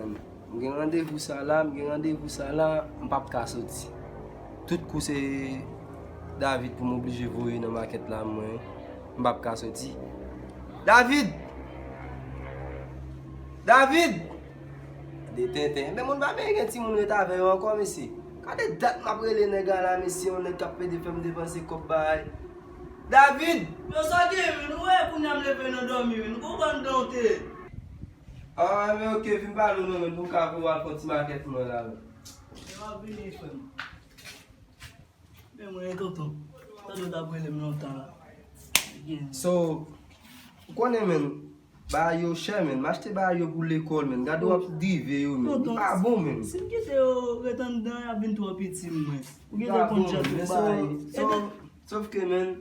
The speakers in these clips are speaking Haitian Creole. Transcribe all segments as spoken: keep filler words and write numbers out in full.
M gen randevou sa la, m gen randevou sa la, m p ap ka soti. Tout kou se David pou m oblije voye nan makèt la, mwen, m p ap ka soti. David! David! De tenten. Men moun pa menm gen timoun ret avè yo ankò, mesye. Gade dat m ap rele nèg la la, mesye, yon nèg k ap pede fè m depanse kòb bagay. David! Yo sa gen, men, ou wè, kounye a m leve nan dòmi, men, ou konprann dan ou te. Ah, men ok, vin pale w non, men pou m ka voye w al fè yon ti makèt mwen la, men. E m ap vini, frè m. Men mwen, e tonton. Tande w t ap rele m lontan la. Gen So, ou konnen, men, bagay yo chè, men. M achte bagay yo pou lekòl, men. Gade w ap drive yo, men. Tonton, pa bon, men. Si m kite yo ret anndan, y ap vin twò piti, mwen. Ou gentan konn jan tout bagay. So, so, sòf ke, men,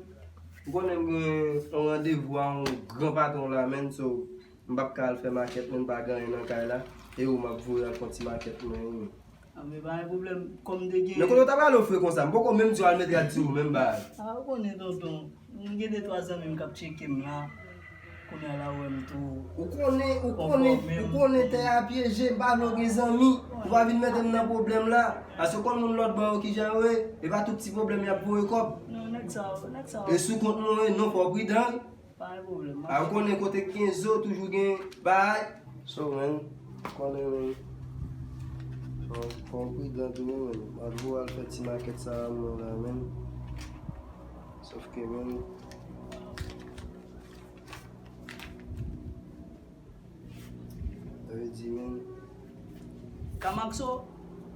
ou konnen m gen yon randevou a yon gran patwon la, men. So, m p ap ka al fè makèt, men, m pa gen anyen nan kay la. E ou m ap voye al fè yon ti makèt mwen, wi. Ah, men pa gen pwoblèm, kòm te gen. Men kote w ta prale ofri konsa? M poko menm di w al met rad sou ou, menm bagay. Ah, ou konnen, tonton. M gen de twa zanmi m k ap tcheke m la. Kounye a la, ou wè m tou. Ou konnen, ou konnen, ou konnen tè a pyeje, m pa vle w gen zanmi. Ou pa vin mete m nan pwoblèm la. Paske w konn moun lòt bò yo kijan yo ye. E pa tout ti pwoblèm y ap voye kòb. Non, nèg sa yo, nèg sa yo. E sou kont mwen, wi, non, fò w pridan, wi. Pa gen pwoblèm. A, ou konnen kote k gen zo, toujou gen bagay. So, men, konnen, men. Fò, fò w pridan tou, men. M ap voye w al fè ti makèt sa a, mwen la, men. Sòf ke, men, sa vle di, men. Kamakso?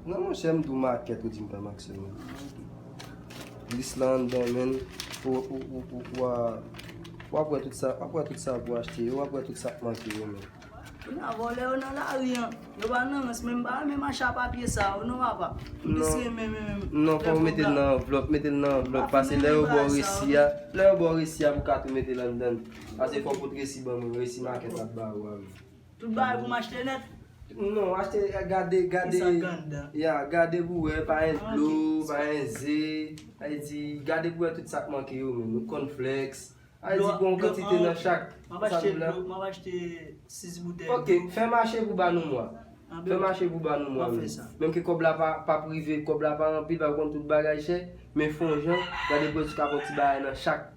Non, monchè, m di w makèt, ou di m Kamakso, men. Lis la anndan, men. Ou, ou, ou, ou, ou a, w ap wè tout sa, w ap wè tout sa pou achte yo, w ap wè tout sa k manke yo, men. Kounye a, vòlè yo nan lari an. Yo pa nan rans, men m pa renmen mache a papye sa yo, non, papa. M plis renmen, men, men, non, fò w mete l nan anvlòp, mete l nan anvlòp, paske lè yo ba w resi a, lè yo ba w resi a, pou w ka tou mete l anndan. Paske fò w pot resi ban mwen, resi makèt ap ba ou a, men. Tout bagay pou m achte nèt? Non, achte, gade, gade. Kisa k anndan? Ya, gade pou wè, pa gen dlo, pa gen ze, sa vle di, gade pou wè tout sa k manke yo, men, yon kònflèks, sa vle di, pou yon kantite nan chak. M ap achte dlo, m ap achte sis boutèy dlo. Ok, fè mache pou ba nou mwa. Fè mache pou ba nou mwa, men. Menm ke kòb la pa, p ap rive, kòb la pa anpil, pa konn tout bagay chè, men fè yon jan, gade pou wè si w ka pran ti bagay nan chak.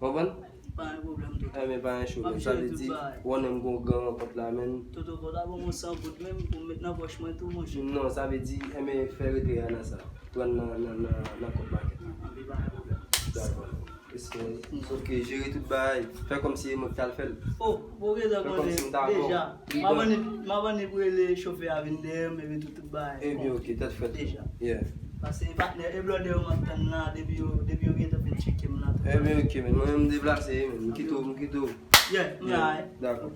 Konprann? Pa gen pwoblèm, tonton. Enben, pa gen cho, men. Sa vle di, w konnen m gon gran rankont la, men. Tonton, fò w ta ban mwen san goud menm pou m met nan pòch mwen tou, monchè. Non, sa vle di, enben, fè retre a nan sa. Pran nan, nan, nan, nan kòb makèt la. Enben, pa gen pwoblèm. Dakò. Respè. Sòf ke jere tout bagay. Fè kòmsi e mwen ki t al fè l. Oh, bon, gentan konnen deja. M ap annik, m ap annik rele chofè a vin dèyè m, epi tout, tout bagay. Ebyen, ok, tèt frèt. Deja. Yeah. Paske patnè, e blòdè yo m ap tann la, depi yo, depi yo gentan fin tcheke m la, tout. Ebyen, ok, men mwen menm m deplase, men m kite w, m kite w. Yeah, m la, eh. Dakò.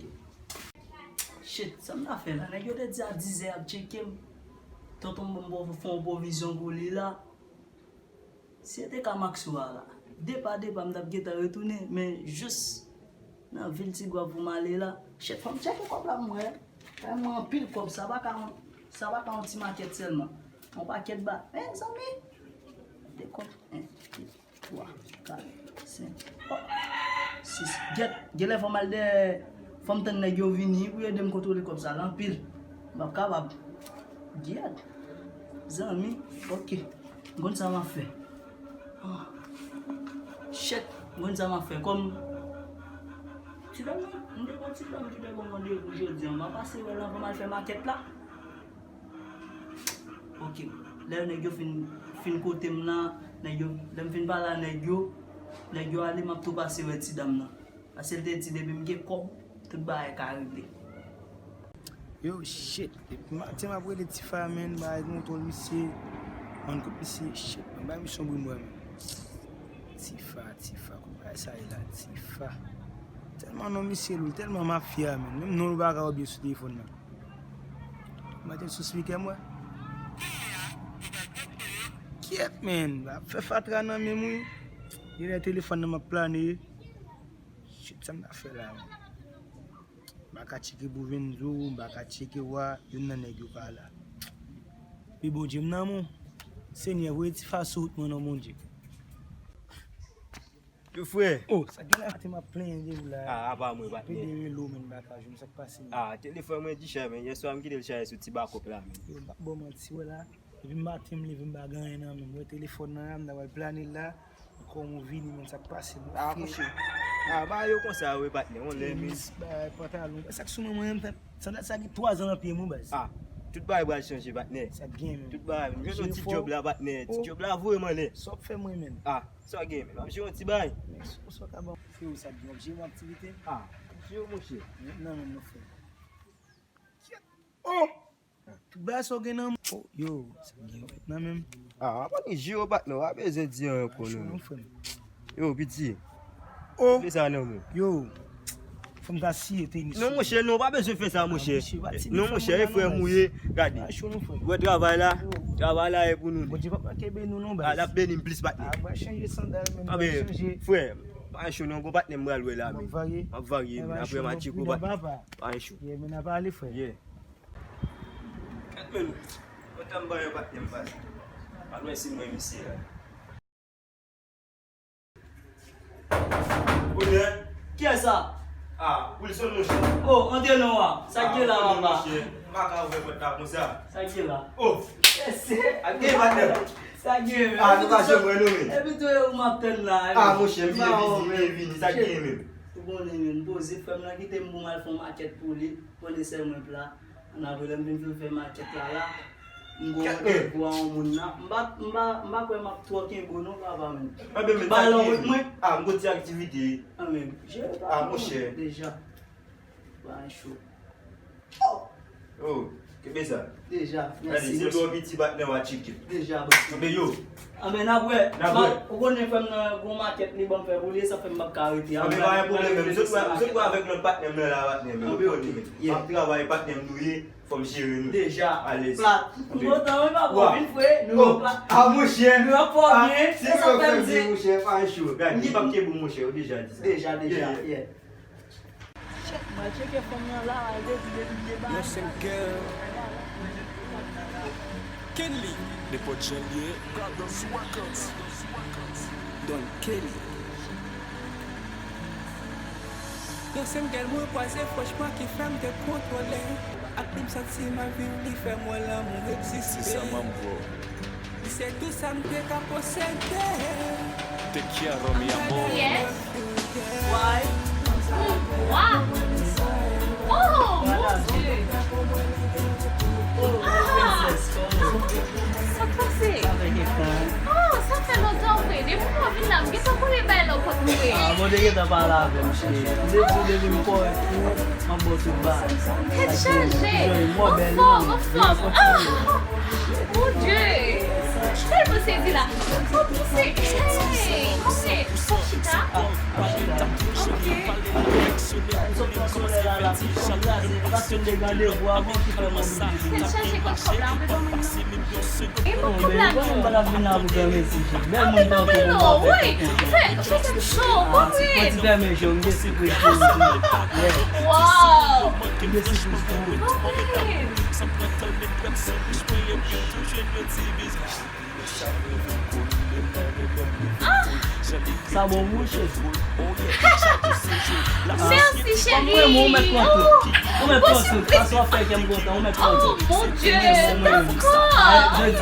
Shit, sa m ta fè la? Nèg yo te di a dizè y ap tcheke m. Tonton m ban m fè yon pwovizyon pou li la. Si se te ka Maxo a la, depa, depa, m t ap gentan retounen, men jis nan vil Tigwav pou m ale la. Shit, fò m tcheke kòb la pou m wè. Kay mwen anpil kòb, sa pa ka yon, sa pa ka yon ti makèt sèlman. Yon pakèt ba, mezanmi. De kòb, en, de, twa, kat, senk, oh, sis. Gèt, genlè fò m al dèyè, fò m tann nèg yo vini pou yo ede m kontwole kòb sa la anpil. M p ap kapab. Gèt. Zanmi, ok. M konn sa m ap fè. Ah. Shit, m konn sa m ap fè. Kòm ti dam nan, m te gon ti dam ki te gon randevou jodi a. M a pase wè l anvan m al fè makèt la. Ok. Lè nèg yo fin, fin kote m nan, nèg yo, lè m fin pale a nèg yo, nèg yo ale, m ap tou pase wè ti dam nan. Paske l te di depi m gen kòb, tout bagay ka regle. Yo, shit. Depi maten m ap rele Tifa, menn, bagay kontwòl misye. Mwen kot misye, shit. Mwen bay misye yon brimwè, menn. Tifa, Tifa, kot bagay sa ye la, Tifa. Tèlman non misye lou, tèlman mafya, menn. Menm non l ou pa ka wè byen sou telefòn nan. Mete l sou spikè, m wè. Kyèt, menn. Ap fè fatra nan men m, wi. Genlè telefòn nan m ap plane. Shit, sa m ta fè la, menn? M pa ka tcheke pou Venzo, m pa ka tcheke wa, youn nan nèg yo pa la. Wi, Bondye, m nan men w. Senyè, voye Tifa sou wout mwen non, Bondye. Frè. Oh, sa gen la, te m ap plenyen de ou la. Ah, apa mwen, patnè. Pede rele w, men m pa ka jwenn, sa k pase, men? Ah, telefòn mwen di chay, men. Yèswa, m kite l chaje sou ti bakòp la, men. Yo, m pa ba w manti, wè la. Depi maten, m leve, m pa gen anyen nan men m. Wè telefòn nan la, m ta pral plane l la. Ankò m vini, men sa k pase, m. Ah, mouche. Ah, ba yo konsa, wi, patnè. On lè, men. Tenis, bay, pantalon. Sa k sou mwen, mwen, m fè, sandal sa gen twa zan nan pye m, wi, baz. Ah, tout bagay pral chanje, patnè. Sa k gen, men? Tout bagay, men. Jwenn yon ti djòb la, patnè. Ti djòb la, voye m anlè. Sa w ap fè mwen, men? Ah, sa w gen, men? M ap jere yon ti bagay. Men, sa w ka ban m? Freo, sa k gen? W ap jere yon aktivite? Ah, m ap jere, mouche. Nan men m, non, frè. Oh! Tout bagay sa w gen nan men w. Oh, yo, sa w gen nan men m? Ah, w ap annik jere w, patnè, w pa bezwen di anyen ankò, non. Yo, piti. Oh. Fè sa nan men w. Yo, fò m ta siye tenis. Non, monchè, non, w pa bezwen fè sa, monchè. Non, monchè, e frè m ou ye, gade. Wè travay la, travay la e pou nou. Bondye papa kenbe nou, non, baz. Ah, l ap beni m plis, patnè. Ah, mwen chanje sandal, men mwen chanje. Frè, pa cho non, gon patnè m pral wè la, men. M ap varye. M ap varye, men apre m a tcheke w, patnè. Pa cho. Yeah, men n ap ale, frè. Yeah. Gad men, kontan m ban yon patnè m baz. Pa lwen si mwen misye la. Bonè. Kiyès sa? Ah, Wilson monchè. Oh, antre non wa. Sa k gen la, papa? Monchè, m pa ka ouvè pòt la konsa. Sa k gen la? Oh. Ese. Ak gen patnè. Sa k gen, men? Ah, nou pa janm wè nou, men. Epi tou, ou m ap tann la. Ah, monchè, m vini, vini, sa k gen, men? Ou konnen, men, m poze, frè m nan kite m pou m al fè yon makèt pou li. Konnen sèl mwen pla. Ann apre lè m vin fin fè makèt la la, m gon randevou a yon moun nan. M pa, m pa, m pa kwè m ap twò kenbe w non, papa, men. Ba lò wèt mwen. Ah, m gon ti aktivite. Ah, men, jere pa pou mwen deja. Ba cho. Oh! Oh, kenbe sa. Deja, mèsi. Gade, se lè w piti patnè w a tcheke. Deja, bro. Kenbe yo. Anben, n ap wè. N ap wè. Ou konnen frè m nan gon makèt li ban m fè pou li, sa fè m p ap ka rete. Anben, pa gen pwoblèm, men m sot wè, m sot wè avèk lòt patnè m nan la, patnè m. Ou konnen, men. M ap travay, patnè m nou ye, fò m jere nou. Deja. Alèz. Plat. M kontan, wi, papa, w vin fre, nou yo plat. Ah, monchè. Nou yo fò byen, se sa fè m di. Monchè, pa cho. Gade, m p ap kenbe w, monchè, ou deja di sa. Deja, deja, yeah. Chèk, m al tcheke fanm nan la, al depi, depi m debake. Yon sèl kè. Kenly. Nenpòt jan l ye. Don Kelly. Yon sèl gèl mwen kwaze, franchman, ki fè m dekontwole. Ak li m santi m ap viv, li fè m wè lanmou egziste. Se sa m ap vò. Li se tou sa m te ka posede. Te quiero, mi amor. Yes. Why? Pourquoi? Oh, mon Dieu. Ah, sa k pase? Oh, sa fè lontan vre. Depi mwen vin la, m gentan kouri bay lè w pot mwen. Ah, bon, te gentan pale avè m, cheri. M te di w depi m kòrèk pou ou, m ap ba w tout bagay. Tèt chaje. Anfòm, anfòm. Ah! Mon Dieu! Tèlman sezi la. Fò pouse. Hey! Pouse. Fò chita. Ok. Tèt chaje kot kòb la, anpe ban mwen non. E pou kòb la non. Anpe ban mwen non, wi. Fè, fè tèt cho, konprann. Wow! Konprann. Ah! Sa bon pou ou, cheri? Mèsi, cheri. Ou mèt pran tout. Ou mèt pran tout. Sa w ap fè kè m kontan, ou mèt pran tout. Oh, mon Dieu, dakò.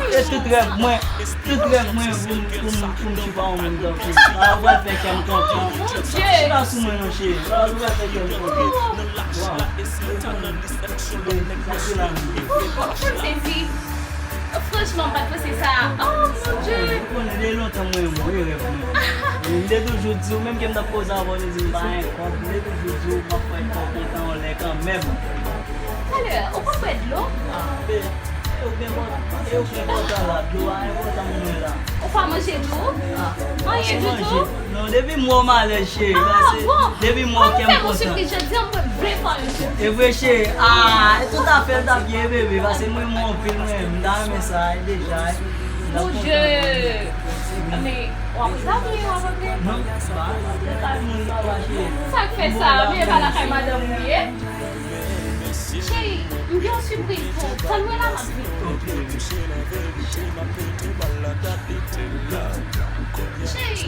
E tout rèv mwen, tout rèv mwen pou m, pou m, pou m chita yon moun tankou w. Sa w ap fè kè m kontan. Oh, mon Dieu. Chita sou mwen non, cheri. Sa w ap fè kè m kontan. Waw. Ou konn sezi. Franchman, m pa t panse sa. Oh, mon Dieu. Ou konnen, de lontan mwen, mwen, rèv mwen. M te toujou di w, menm ke m t ap koze avè w, m te di w, pa gen kòb, m te toujou di w, m ap fè kè w kontan yon lè kanmenm. Talè, ou pa bwè dlo? Ah, be, e ou ki enpòtan, e ou ki enpòtan la, dlo a enpòtan pou mwen la. Ou pa manje tou? Ah, anyen ditou? Non, depi m wè w m alèz, cheri. Ah, bon? Depi m wè w kè m kontan. Kòm ou fè m yon sipriz jodi a, mwen vle fè w yon sipriz. E vre, cheri. Ah, e tout afè l t ap ye, bebe, paske mwen renmen w anpil, mwen, m ta renmen sa, e deja, e. Mon Dieu. Men, w ap retabli, w ap antre? Non, pa, pa lakay moun, papa, cheri. Sa k fè sa? Men e pa lakay madanm ou ye? Cheri, m gen yon sipriz pou ou. Tann mwen la, m ap vini. Cheri,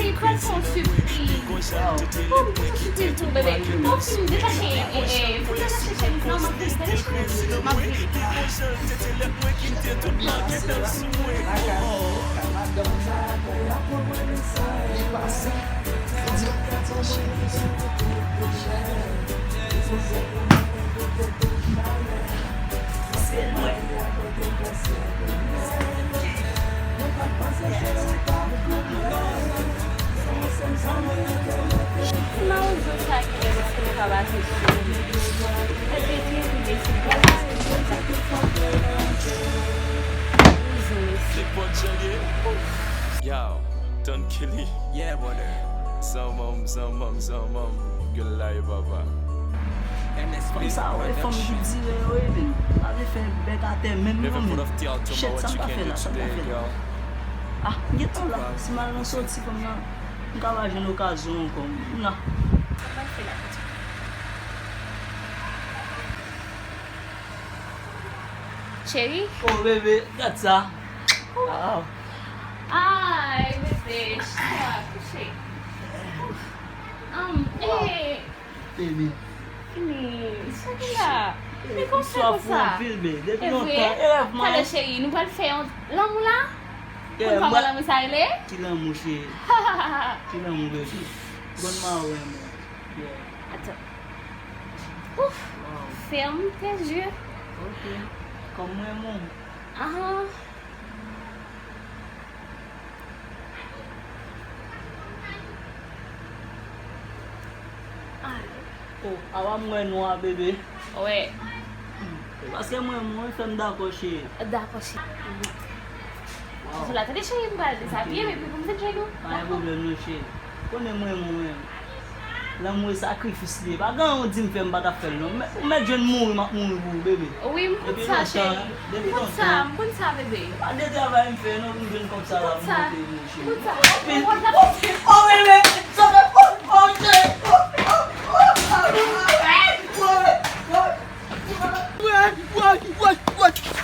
Cheri, pral fè yon sipriz. Oh, m fè yon sipriz pou bebe. Bon, fin detache, e, e, fin detache chemiz lan, m ap vini, tande cheri, m ap vini. Ti mawozo sa ki gen paske nou pa pase sou li. Mwen te di tou de sou plas. Mawozo mesye. Yo, Don Kelly. Yeah, brother. Zanmanm, zanmanm, zanmanm. Gèl la e papa. Fanm sa yo, e fanm ki dire yo ye, men. Pa vle fè bèk atè menm non, men. Shit, sa m ta fè la, sa m ta fè la. Ah, m gentan la. Si m al nan soti, fanm nan, m ka pa jwenn okazyon ankò. M la. Cheri? Oh, bebe, gad sa. Wow. Ay, bebe, chita, kouche. Um, eh. Bebe. Fini, sa ki la? Men konsa, konsa. Depi lontan, e rèv mwen. Talè cheri, nou pral fè yon lanmou la? Konn kòman lanmou sa rele? Ki lanmou, cheri? Ki lanmou, bebe? Bon, ma renmen. Yeah. Attends. Ouf. Wow. Ferme tes yeux. Ok. Kòm mwen, mon. Ah. Ay. Oh, awa m wè nwa, bebe. Wè. Hmm. E paske mwen, mwen fè m dakò, cheri. Dakò, cheri. Wow. Zola, tande cheri, m pral dezabiye, men pou m vin jwenn ou. Pa gen pwoblèm non, cheri. Konnen mwen, mwen menm. Lanmou e sakrifis li ye. Pa gen anyen w di m fè m pa t ap fè l non. Ou mèt jwenn mouri, m ap mouri pou ou, bebe. Wi, m konn sa, cheri. M konn sa, m konn sa, bebe. Pa de travay m fè non pou m jwenn kòb sa la pou m monte vini, cheri. M konn sa. Oh, bebe, sa fè, oh, oh, cheri. Oh, oh, oh, oh, oh. Woy, woy, woy, woy.